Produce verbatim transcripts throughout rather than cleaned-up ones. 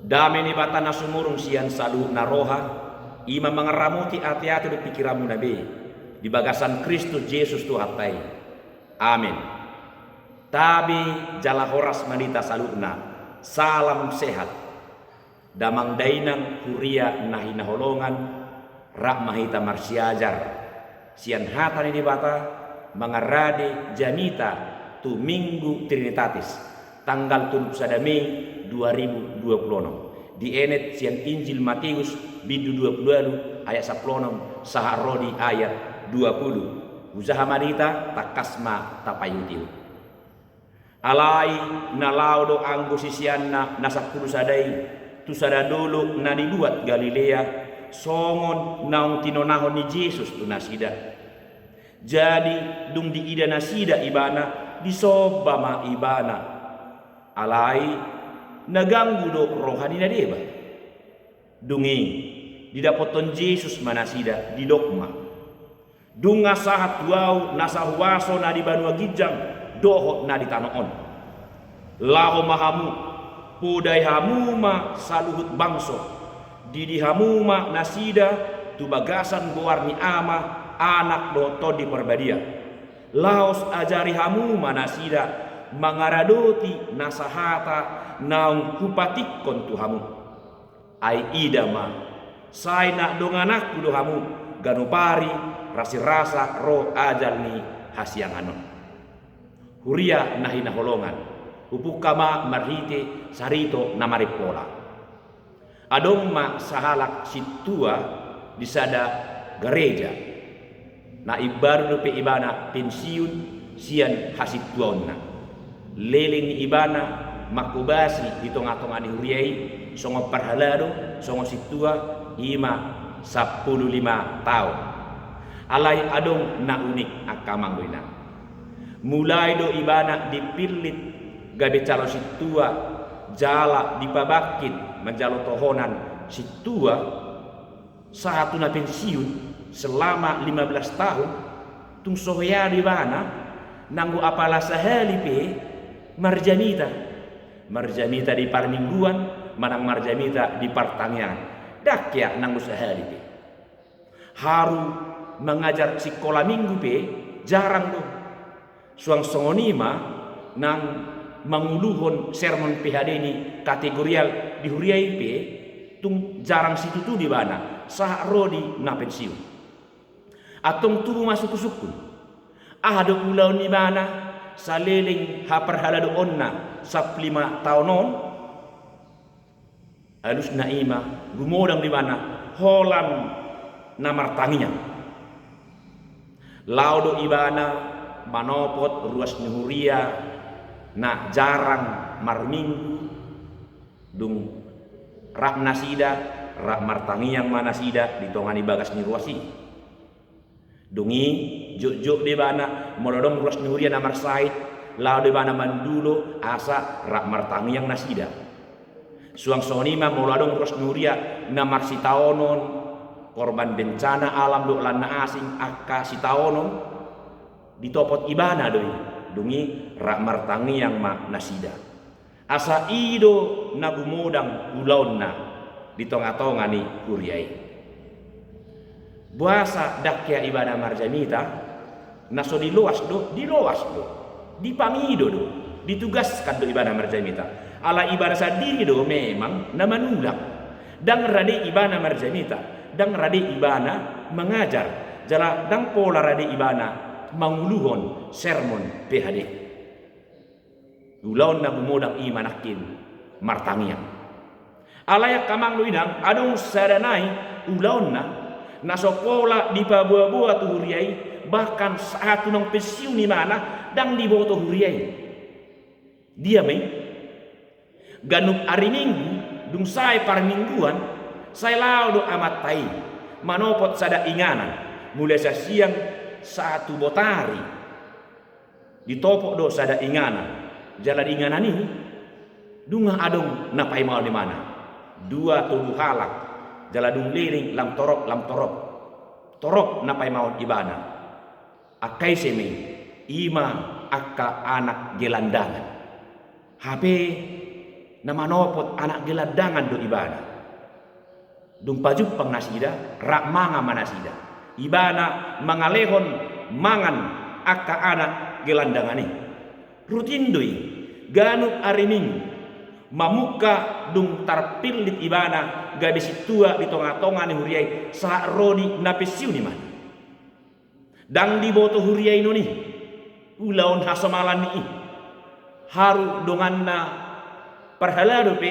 Dame ni Debata na sumurung sian saluhut na roha, i ma mangaramoti ateate dohot pingkiranmuna be, di bagasan Kristus Jesus Tuhanta i. Amen. Tabe jala horas ma di hita saluhutna. Salam sehat. Damang dainang, huria na hinaholongan, rap ma hita marsiajar sian hata ni Debata, mangarade jamita tu Minggu Trinitatis, tanggal tolu pulu sada Mei dua ribu dua pulu onom. Dienet sian Injil Mateus, bindu dua pulu ualu, ayat sampulu onom sahat ro di ayat dua pulu. Hujaha ma di hita, tangkas ma tapaihutihut. Alai na laho do anggo siseanna na sampulu sada i tu sada dolok na di luat Galilea, songon naung tinonahon ni Jesus tu nasida. Jadi, dung diida nasida Ibana, disomba ma Ibana. Alai na ganggu do roha ni na deba. Dung i, didapothon Jesus ma nasida, didok ma: Nunga sahat tu Ahu nasa huaso na di banua ginjang dohot na di tano on. Laho ma hamu, podai hamu ma saluhut bangso, didi hamu ma nasida tu bagasan goar ni Ama, Anak dohot Tondi Parbadia. Laos ajari hamu ma nasida mangaradoti nasa hata naung hupatikkon tu hamu. Ai ida ma, sai na dongananku do hamu, ganup ari rasirasa ro ajal ni hasiangan on. Huria na hinaholongan, hupungka ma marhite sarito na marimpola. Adong ma sahalak sintua di sada gareja. Na imbaru dope ibana pensiun sian hasintuaonna. Leleng ni ibana manghobasi di tongatonga ni huria i, songon parhalado, songon sintua, i ma sampulu lima taon. Alai adong na unik, angka amang dohot inang. Mulai do ibana dipillit gabe calon sintua, jala dipabangkit manjalo tohonan sintua, sahat tu na pensiun selama lima belas tahun, tung so hea do ibana nanggo apala sahali pe marjamita. Marjamita di parmingguan, manang marjamita di partangiangan. Ndang hea nanggo sahali pe. Haru mangajar sikola minggu pe jarang do. Suang songon i ma nang manguluhon sermon P H D ni kategorial di huria i pe, tung jarang situtu do ibana, sahat ro di na pensiun. Antong tubu ma sungkunsungkun. Aha do ulaon ni ibana saleleng haparhaladoonna sampulu lima taon on? Alusna i ma, gumodang do ibana holan na martangiang. Laho do ibana manopot ruas ni huria na jarang marminggu, dung rap nasida, rap martangiang ma nasida di tonga ni bagas ni ruas i. Dung i, jotjot do ibana, molo adong ruas ni huria na marsahit, laho do ibana mandulo asa rap martangiang nasida. Suang songon i ma molo adong ruas ni huria na marsitaonon, korban bencana alam dohot lan na asing, angka sitaonon, ditopot ibana do i. Dung i rap martangiang ma nasida. Asa i do na gumodang ulaonna di tongatonga ni huria i. Boasa ndang hea ibana marjamita? Na so diloas do, diloas do. Dipangido do, ditugaskan do ibana marjamita. Ala ibana sandiri do memang na manulak. Ndang rade ibana marjamita, ndang rade ibana mangajar, jala ndang pola rade ibana manguluhon sermon P H D. Ulaon na gumodang i ma nangkin martangiang. Alai angka amang dohot inang, adong sada nai ulaonna na so pola dipaboaboa tu huria i, bahkan sahat tu naung pensiun ibana ndang diboto huria i. Dia ma i? Ganup ari Minggu, dung sae parmingguan, sai laho do amanta i manopot sada inganan, mulai sian siang sahat tu botari. Ditopot do sada inganan, jala di inganan i nunga adong na paimaon ibana. Dua tolu halak, jala dung leleng lam torop, lam torop. Torop na paimaon ibana. Angka ise ma i? I ma angka anak gelandangan. Hape Na manopot anak gelandangan do ibana. Dung pajumpang nasida, rap mangan ma nasida. Ibana mangalehon mangan angka anak gelandangan i. Rutin do i, ganup ari Minggu, mamungka dung tarpillit ibana gabe sintua di tonga-tonga ni huria i sahat ro di na pensiun ibana. Ndang diboto huria i non i ulaon hasomalan ni i. Haru donganna parhalado pe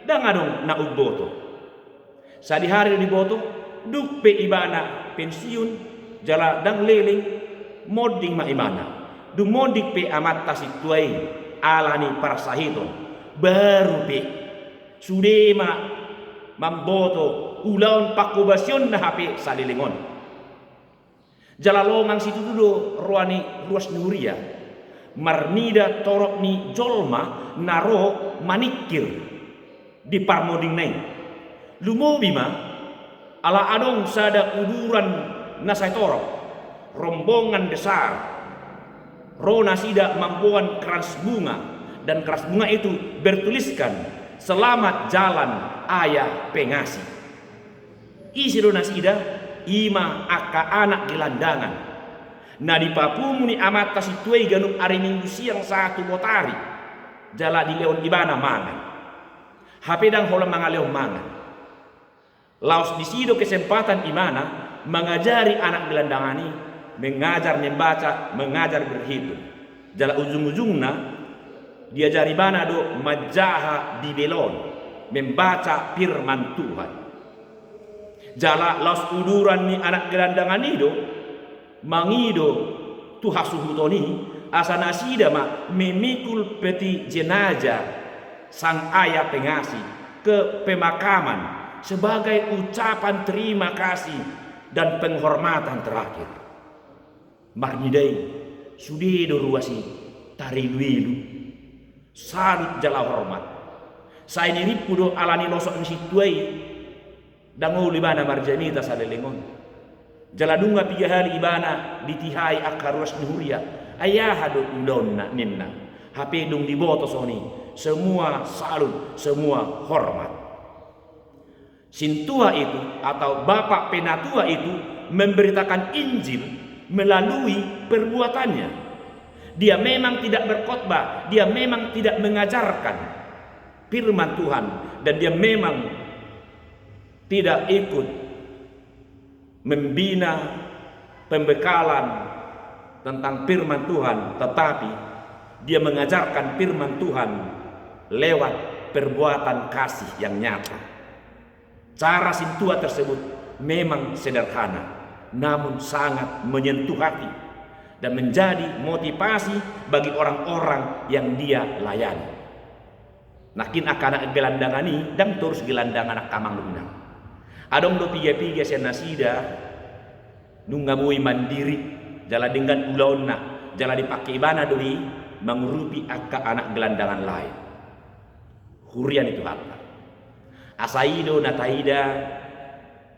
ndang adong na umboto. Sadihari do diboto, dung pe ibana pensiun jala ndang leleng, monding ma ibana. Dung monding pe amanta sintua i ala ni parsahiton, baru pe sude ma mamboto ulaon pangkobasionna hape saleleng on. Jala longang situtu do roha ni ruas ni huria marnida torop ni jolma na ro maningkir di parmondingna i. Lumobi ma ala adong sada uduran na sai torop, rombongan besar, ro nasida mamboan krans bunga, dan krans bunga itu bertuliskan, "Selamat jalan, Ayah Pengasih." Ise do nasida? I ma angka anak gelandangan na dipapungu ni amanta sintua i ganup ari Minggu siang sahat tu botari, jala dilehon ibana mangan. Hape ndang holan mangalehon mangan. Laos disi do kesempatan ibana mangajari anak gelandangan i mengajar membaca, mengajar berhitung. Jala ujung-ujungna diajari ibana do manjaha Bibel on, membaca Firman Tuhan. Jala laos uduran ni anak gelandangan i do mangido tu hasuhuton i, asa nasida ma memikul peti jenazah Sang Ayah Pengasih ke pemakaman sebagai ucapan terima kasih dan penghormatan terakhir. Marnida i, sude do ruas i tarilu-ilu, salut jala hormat. Sai nirimpu do ala ni losok ni sintua i, ndang olo ibana marjamita saleleng on. Jala nunga piga hali ibana ditihai angka ruas ni huria, "Ai aha do ulaonna?" ninna. Hape dung diboto songon i, semua salut, semua hormat. Sintua itu atau bapak penatua itu memberitakan Injil melalui perbuatannya. Dia memang tidak berkhotbah, dia memang tidak mengajarkan firman Tuhan, dan dia memang tidak ikut membina pembekalan tentang firman Tuhan, tetapi dia mengajarkan firman Tuhan lewat perbuatan kasih yang nyata. Cara sintua tersebut memang sederhana, namun sangat menyentuh hati dan menjadi motivasi bagi orang-orang yang dia layani. Nangkin angka anak gelandangan i ndang torus gelandangan angka amang dohot inang. Adong do piga-piga sian nasida nunga boi mandiri jala denggan ulaonna, jala dipangke ibana do i mangurupi angka anak gelandangan lain. Huria ni Tuhanta. Asa i do na taida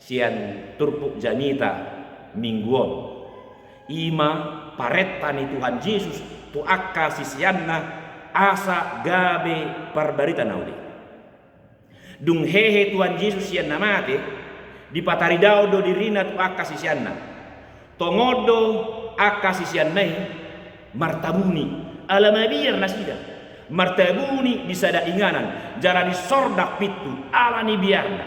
sian turpuk jamita Minggu on. I ma parenta ni Tuhan Jesus tu angka siseanna asa gabe parbarita na uli. Dung hehe Tuhan Jesus sian na mate, dipataridaon do dirina tu angka siseanna. Tongon do angka siseanna i martabuni, ala mabiar nasida. Martabuni di sada inganan, jala disordang pintu, ala ni biarna.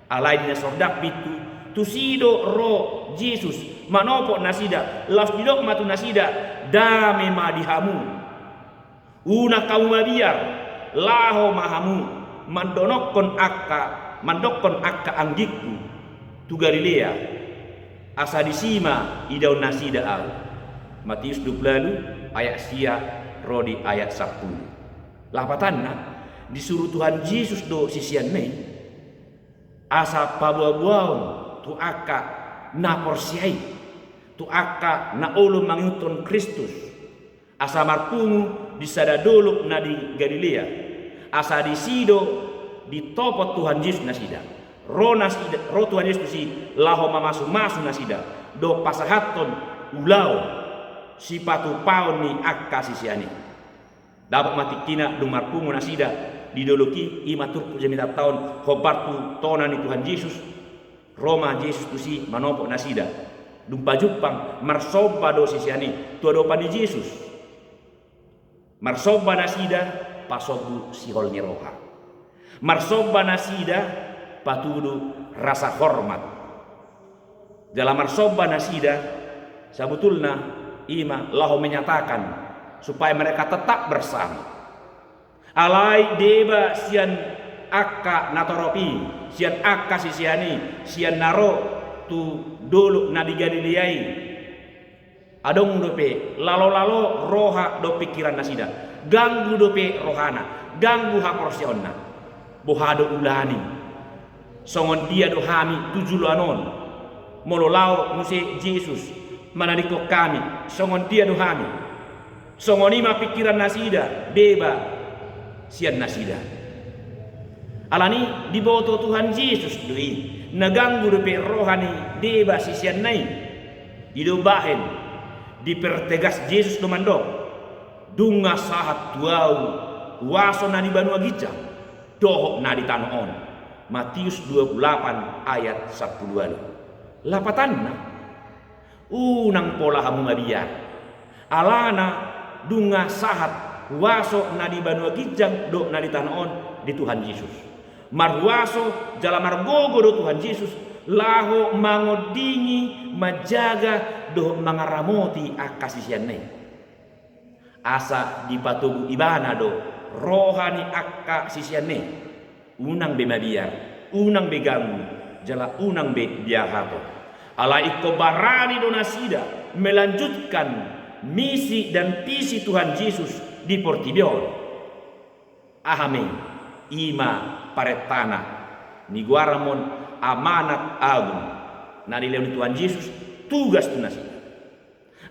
Alai di na sordang pintu, tusi do ro Jesus manopot nasida, laos didok ma tu nasida, "Dame ma di hamu. Unang hamu mabiar, laho ma hamu mandonokkon angka, mandokkon angka anggingku tu Galilea, asa disi ma idaon nasida Ahu." Matius dua pulu ualu ayat sia ro di ayat sampulu. Lapatanna, disuru Tuhan Jesus do siseanna i asa paboa-boaon tu angka na porsea i, tu angka na olo mangihuthon Kristus, asa marpungu di sada dolok na di Galilea, asa disi do ditopot Tuhan Jesus nasida. Ro nasida, ro Tuhan Jesus tusi laho mamasu-masu nasida dohot pasahathon ulaon sipatupaon ni angka sisean i. Dapot ma tingkina dung marpungu nasida, Di dolok i, i ma turpuk jamita taon hombar tu tona ni Tuhan Jesus. Ro ma Jesus tusi manopot nasida. Dung pajumpang, marsomba do sisean i tu adopan ni Jesus. Marsomba nasida pasombu sihol ni roha. Marsomba nasida patudu rasa hormat. Jala marsomba nasida sabutulna i ma laho menyatakan supaya mereka tetap bersama. Alai deba sian angka natorop i, sian angka sisean i, sian na ro tu dolok na di Galilea i. Adong dope lalo-lalo roha dohot pingkiran nasida. Ganggu dope rohana, ganggu haporseaonna. Boha do ulaon i? Songon dia do hami tu joloan on? Molo laho muse Jesus manadingkon hami, songon dia do hami? Songon i ma pingkiran nasida, deba sian nasida. Alani diboto Tuhan Jesus do i, na ganggu dope roha ni deba siseanna i. I do umbahen dipertegas Jesus do mandok, "Nunga sahat tu Ahu huaso na di banua ginjang dohot na di tano on." Matius dua puluh delapan ayat sampulu ualu. Lapatanna, unang pola hamu mabiar. Alana nunga sahat huaso na di banua ginjang dohot na di tano on di Tuhan Jesus. Marhuaso jala margogo do Tuhan Jesus laho mangondingi, manjaga dohot mangaramoti angka siseanna i. Asa dipatogu ibana do roha ni angka siseanna i. Unang be mabiar, unang be ganggu, jala unang be diahathon. Alai ingkon barani do nasida melanjutkan misi dan visi Tuhan Jesus di portibi on. Aha ma i? I ma parentana, nigoaramon amanat agung, na nilehon ni Tuhan Jesus tugas tu nasida.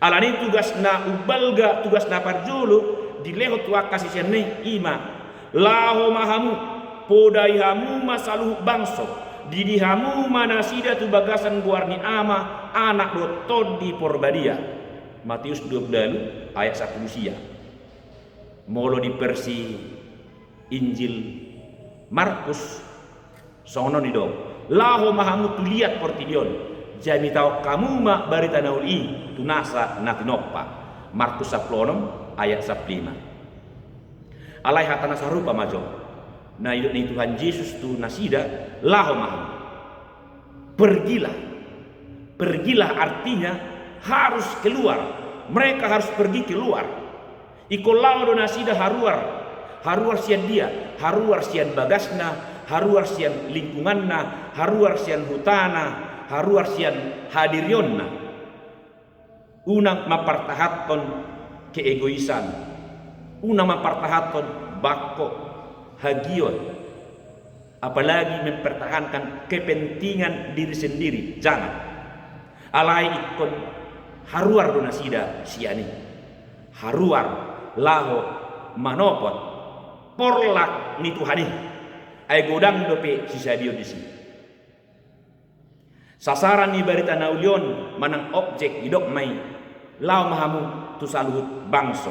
Alani tugas na umbalga, tugas na parjolo dilehon tu angka siseanna i, i ma, "Laho ma hamu, podai hamu ma saluhut bangso, didi hamu ma nasida tu bagasan goar ni Ama, Anak dohot Tondi Porbadia." Matius dua puluh ualu ayat sampulu sia. Molo di versi Injil Markus, songon on didok, "Laho ma hamu tu liat portibi on, jamitahon hamu ma barita na uli i tu nasa na tinompa." Markus sampulu onom ayat sampulu lima. Alai hata na sarupa ma jo na nidok ni Tuhan Jesus tu nasida, "Laho ma hamu." Pergilah. Pergilah artinya harus keluar. Mereka harus pergi keluar. Ingkon laho do nasida haruar. Haruar sian dia? Haruar sian bagasna, haruar sian lingkunganna, haruar sian hutana, haruar sian hadirionna. Unang mampartahankon keegoisan, unang mampartahankon bangko, hagiot, apalagi mempertahankan kepentingan diri sendiri, jangan. Alai ingkon haruar do nasida sian i. Haruar laho manopot porlak ni Tuhan i. Ai godang dope sisabion disi. Sasaran ni barita na uli on manang objek didok ma i, "Laho ma hamu tu saluhut bangso."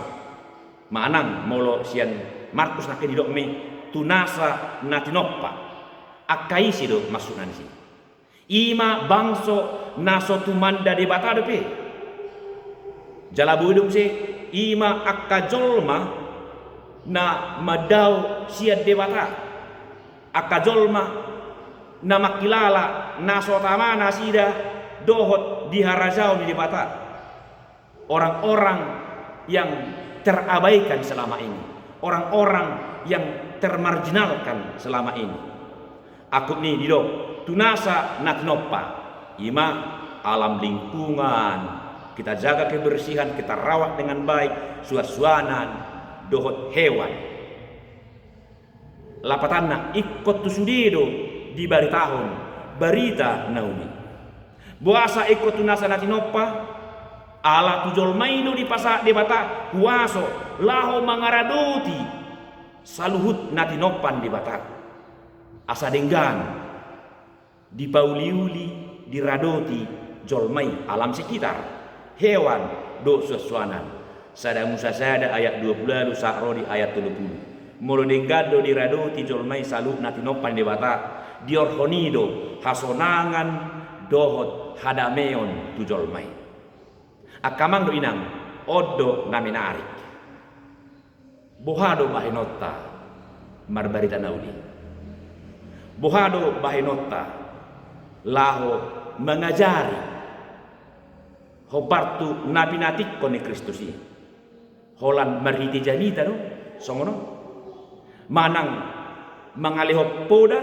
Manang molo sian Markus nangkin didok ma i, "Tu nasa na tinompa." Angka ise do maksudna disi? I ma bangso na so tumanda Debata dope. Jala boi do muse, i ma angka jolma na mandao sian Debata. Angka jolma na mangkilala na so tama nasida dohot di harajaon ni Debata. Orang-orang yang terabaikan selama ini, orang-orang yang termarginalkan selama ini. Angkup ni didok, tu nasa na tinompa, i ma alam lingkungan, kita jaga kebersihan, kita rawat dengan baik, suansuanan dohot hewan. Lapatanna, ingkon tu sude do dibaritahon barita na uli. Boasa ingkon tu nasa na tinompa? Ala tu jolma i do dipasahat Debata huaso laho mangaradoti saluhut na tinompa ni Debata. Asa denggan dipauliuli, diradoti jolma i, alam sekitar, hewan dohot suansuanan. Sada Musa sada ayat dua pulu ualu sahat ro di ayat tolu pulu. Molo denggan do diradoti jolma i saluhutna tinompa ni Debata, diorhon i do hasonangan dohot hadameon tu jolma i. Angka amang dohot inang, on do na menarik. Boha do bahenonta marbarita na uli? Boha do bahenonta laho mangajari hombar tu na pinatikkon ni Kristus i? Holan marhite jamita do songon on? Manang mangalehon poda?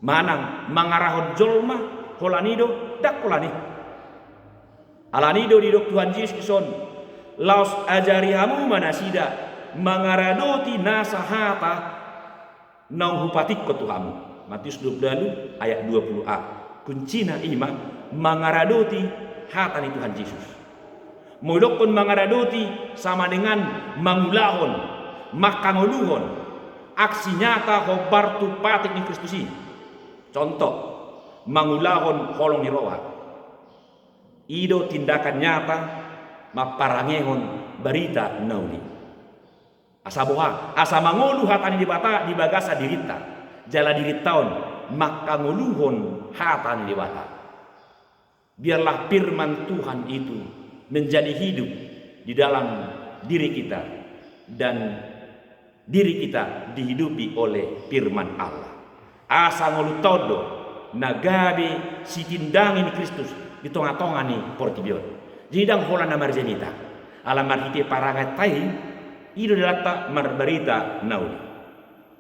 Manang mangarahon jolma holan i do? Ndang holan i. Alani i do didok Tuhan Jesus dison, laos ajari hamu ma nasida mangaradoti nasa hata naung hupatikkon tu hamu. Matius dua puluh ayat dua puluh a. Kuncina i ma mangaradoti hata ni Tuhan Jesus. Molo didokkon mangaradoti sama dengan mangulahon, mangkangoluhon aksi nyata hombar tu patik ni Kristus i. Contoh, mangulahon holong ni roha. I do tindakan nyata mamparangehon barita na uli. Asa boha? Asa mangolu hata ni Debata di bagasan dirinta, jala dirinta on mangkangoluhon hata ni Debata. Biarlah firman Tuhan itu menjadi hidup di dalam diri kita, dan diri kita dihidupi oleh firman Allah. Asa ngolunta on do na gabe sitindangi ni Kristus di tongatonga ni portibi on. Jadi ndang holan na marjamita, ala marhite parangenta i, i do dalanta marbarita na uli.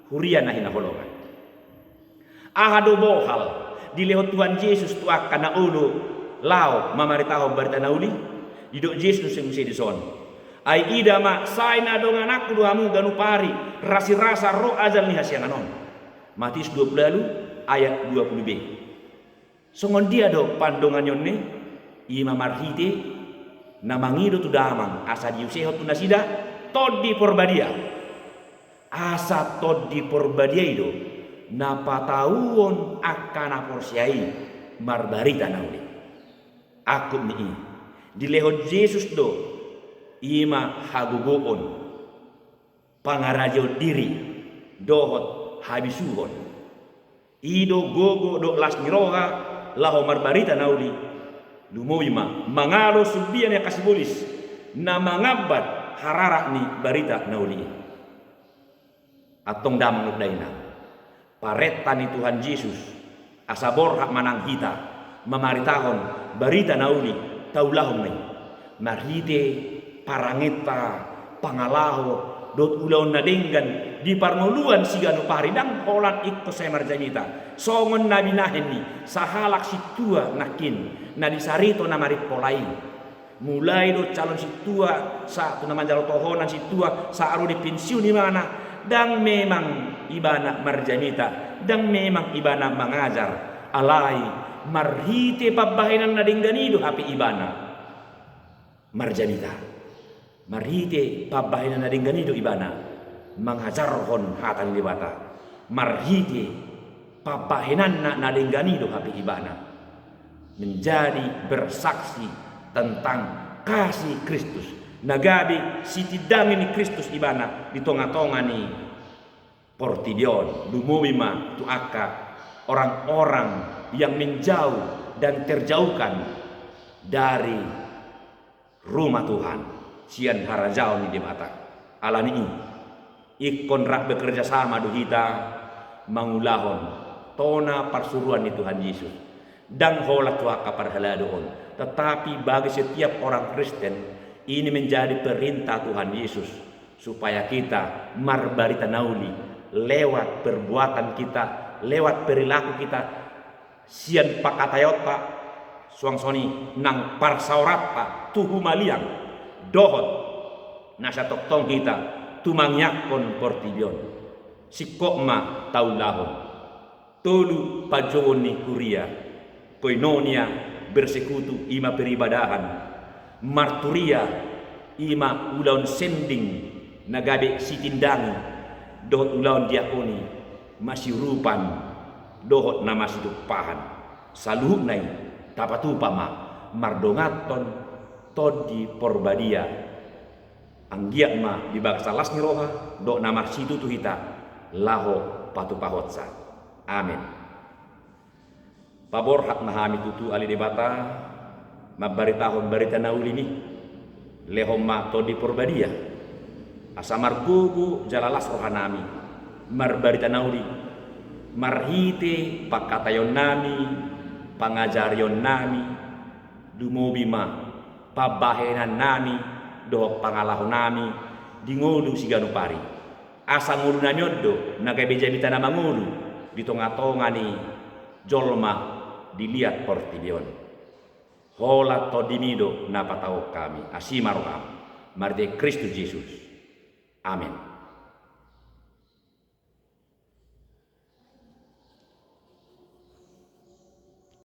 Huria na hinaholongan, aha do bohal dilehon Tuhan Jesus tu angka na olo laho mamaritahon barita na uli? Didok Jesus muse dison, ai ida ma, sai na dongananku do hamu ganup ari, rasirasa ro ajal ni hasiangan on. Matius dua puluh ualu ayat dua puluh b. Songon dia do pandonganion ni? I ma marhite na mangido tu Damang asa diusehon tu nasida Tondi Porbadia. Asa Tondi Porbadia i do na patauon angka na porsea i marbarita na uli. Angkup ni i, dilehon Jesus do i ma hagogoon, pangarajaon diri dohot habisuhon. I do gogo dohot las ni roha laho marbarita na uli. Lumobi ma mangalo sumbia ni angka sibolis na mangambat hararat ni barita na uli i. Antong damang dohot dainang, parenta ni Tuhan Jesus asa borhat ma nang hita mamaritahon barita na uli, taulahon ma i marhite parangenta, pangalaho dohot ulaon na denggan di parngoluan siganup ari. Ndang holan ingkon sai marjamita, songon na binahen ni sahalak sintua nangkin na disarito na marimpola i. Mulai do calon sintua sahat tu na manjalo tohonan sintua sahat ro di pensiun ibana, ndang memang ibana marjamita, ndang memang ibana mangajar. Alai marhite pambahenan na denggan i do hape ibana marjamita. Marhite pambahenan na denggan i do ibana mangajarhon hata ni Debata. Marhite pambahenanna na denggan i do hape ibana menjadi bersaksi tentang kasih Kristus, na gabe sitindangi ni Kristus ibana di tongatonga ni portibi on. Lumobi ma tu angka orang-orang yang menjauh dan terjauhkan dari rumah Tuhan, sian harajaon ni Debata. Alani i, ingkon rap bekerja sama do hita mangulahon tona parsuruan ni Tuhan Jesus. Ndang holan tu angka parhalado on, tetapi bagi setiap orang Kristen, ini menjadi perintah Tuhan Yesus supaya kita marbarita na uli lewat perbuatan kita, lewat perilaku kita, sian pangkataionta, suang songon i nang parsaoranta tu humaliang, dohot na sai tongtong hita tumangiangkon portibi on. Singkop ma taulahon. Tolu panjouon ni huria: koinonia, bersekutu, i ma peribadahan; marturia, i ma ulaon sending na gabe sitindangi, dohot ulaon diakoni, masiurupan dohot na masitumpahan. Saluhutna i tapatupa ma mardonganhon Tondi Porbadia Anggiat ma di bagasan las ni roha dohot na marsitutu hita laho patupahonsa. Amen. Paborhat ma hami tutu, ale Debata, mambaritahon barita na uli-Mu i. Lehon ma Tondi Porbadia asa margogo jala las rohanami marbarita na uli, marhite pangkataionnami, pangajarionnami, lumobi ma pambahenannami dohot pangalahonami di ngolu siganup ari. Asa ngolunami on do na gabe jamita na mangolu di tongatonga ni jolma di liat portibi on. Holan Tondim do na patauhon hami. Asi ma roham. Marhite Kristus Jesus. Amen.